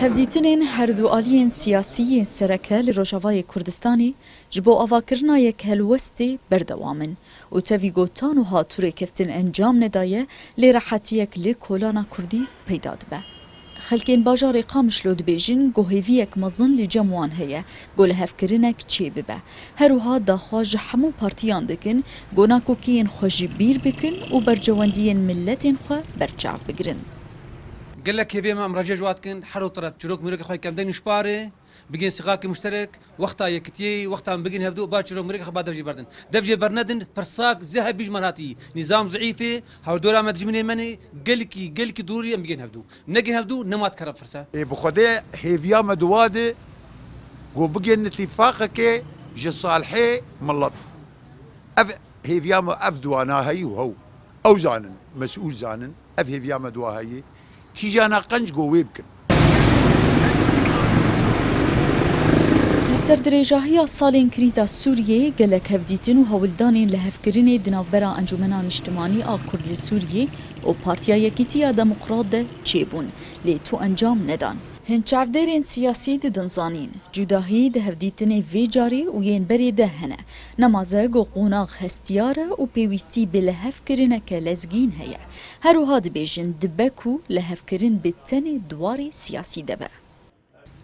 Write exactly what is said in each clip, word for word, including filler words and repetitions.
Hevdîtinên her du aliyên siyasî yên sereke li Rojavayê Kurdistanê ji bo avakirina yek helwestê berdewam in û tevî ku ta niha tu rêkeftin encam nedaye, lê rehetiyek li kolana kurdî peyda dibe. Xelkên bajarê Qamişlo dibêjin ku hêviyek mezin li cem wan heye ku lihevkirinek çêbibe. Her wiha daxwaz ji hemû partiyan dikin ku nakokiyên xwe ji bîr bikin û berjewendiyên miletên xwe berçav bigirin. Gelek hêviyê me em rejê ji wan dikin, her du teref çîrok mîrokê xwe kem deyn û ji parê, bigên sixakê muşterek, wexta yekitiyê, wexta em bigên hevdû, ba çîrok mîrokê xwe ba dev jê berdin. Dev jê bernedin, pirsak zehebî ji me hatî. Nîzam zeîf e, hewldora me dijminê me ne, gelkî, gelkî dorî em bigên hevdû. Negên hevdû, nema dikere firse. Ê bi Xwedê hêviya me di wa de, ku bigên îtîfaqekê ji salihê milet. Ev hêviya me, ev duana heyî û hew. Ew zanin, mesûl zanin, ev hêviya me di wa heyî. Kîjana qenc ku wê bikin. Li ser dirêjahiya salên krîza Sûriyeyê gelek hevdîtin û hewldanên lihevkirinê di navbera Encûmena Niştimanî a Kurd li Sûriyê û Partiya Yekîtiya Demokrat de çêbûn, lê tu encam nedan. Hin çavdêrên siyasî didin zanîn, cudahî di hevdîtinê vê carê û yên berê de hene. Nemaze ku qonax hestiyar e û pêwîstî bi lihevkirineke lezgîn heye. Her wiha dibêjin dibe ku lihevkirin bi tenê di warê siyasî de be.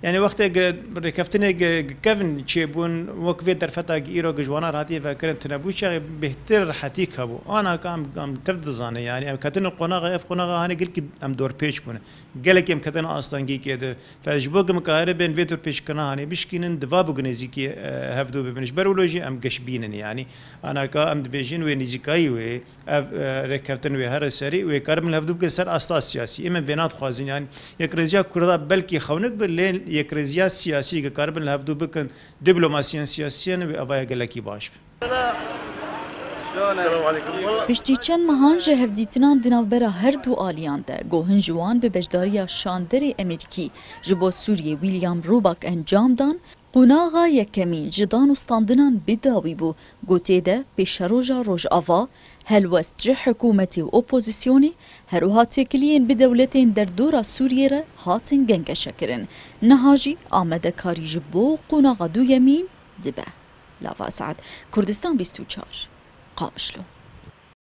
Yani wextê gi-, rêkeftinê gi-, gi kevin çêbûn, wek vê derfeta gi îro gi ji wana re hatiye vekirin tune bû, çaxê bêhtir rehetî hebû. Ana ka em, em tev dizane, yani em ketine qonaxa, ev qonaxa hanê gelkî em dorpêç bûne. Gelekî em ketine astengîkê de. Fe ji bo ku em karibin vê dorpêçkirina hanê bişkînin, diva bû ku nêzîkî, e, hevdû bibin. Ji ber wilo jî em geşbîn in, yani. Ana ka em dibêjin wê nêzîkayî wê, ev, e, rêkeftin wê here serî, wê karibin li hevdû bikin ser asta siyasî. Ême vêna dixwazin, yani. Yekrêziya Kurda belkî xewnik bi, lê yekrêziya siyasî ku karibin li hevdû bikin, diplomasiyan siyasiyan wê avaya gelekî baş bi. Piştî çend mehan ji hevdîtinan di navbera her du aliyan de, ku hin ji wan bi beşdariya şanderê Amerîkî ji bo Sûriyê William Roebuck encam dan, qonaxa yekemîn ji danûstandinan bi dawî bû, ku tê de pêşeroja Rojava, helwest ji hikûmetê û opozisyonê, her wiha têkiliyên bi dewletên derdora Sûriyê re hatin gengeşekirin. Niha jî amadekarî ji bo qonaxa duyemîn dibe. Lava Esad, Kurdistan bîst û çar, Qamişlo.